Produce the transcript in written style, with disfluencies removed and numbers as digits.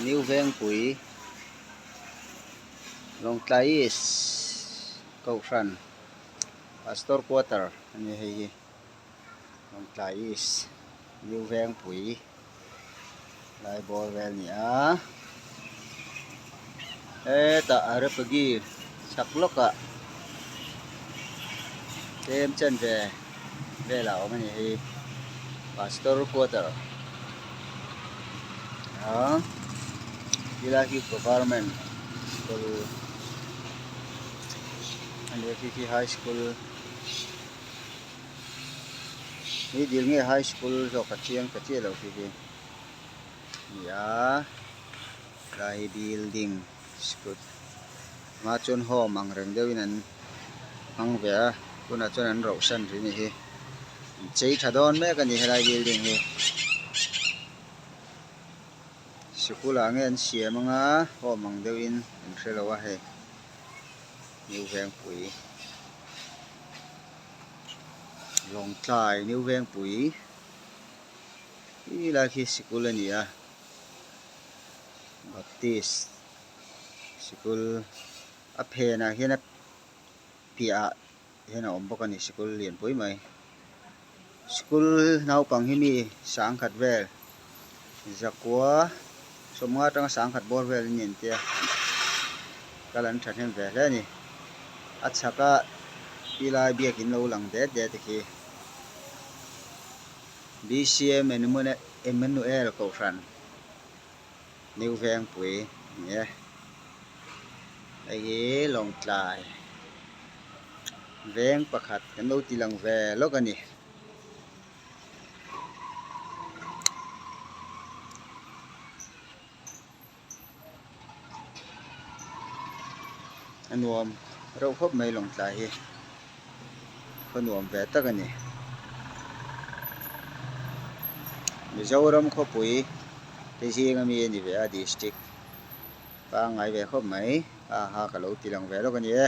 New Vengpui Lawngtlai East Kohhran Pastor Quarter a ni hei hi Lawngtlai East New Vengpui lai bawr vel a ni a hetah Arepagi chhak lawkah tlem chen ve velah a awm a ni hei Pastor Quarter a helai hi Government School a ni a khi khi High School hi dil nge High School zawk a chiang ta chiah lo khi khi a ni a helai hi building scooty hma chuan home ang reng deuhin an hmang ve a tunah chuan an rauh san rih a ni hi an chei tha dawn mek a ni helai building hi sikul ah nge an siam anga home ang deuhin an hre lo a hei New Vengpui Lawngtlai New Vengpui khi lai khi sikul a ni a Baptist sikul a phenah hian a piahah hian a awm bawk a ni sikul lianpui mai sikul naupang hi mi sangkhat vel zakua sawmnga atanga sangkhat bawr vel an ni an tia kal an thahnem ve hle a ni a chhak a pilai biakin lo lang det det te khi B_C_M Emmanuel kohhran. New Vengpui a ni e. Hei hi Lawngtlai veng pakhat kan lo ti lang ve lawk a ni. A nuam reuh khawp mai Lawngtlai hi khaw nuam ve tak a ni. Mizoram khawpui te zing ami a ni ve a district pangngai ve khawp mai a ha ka lo ti lang ve lawk a ni e.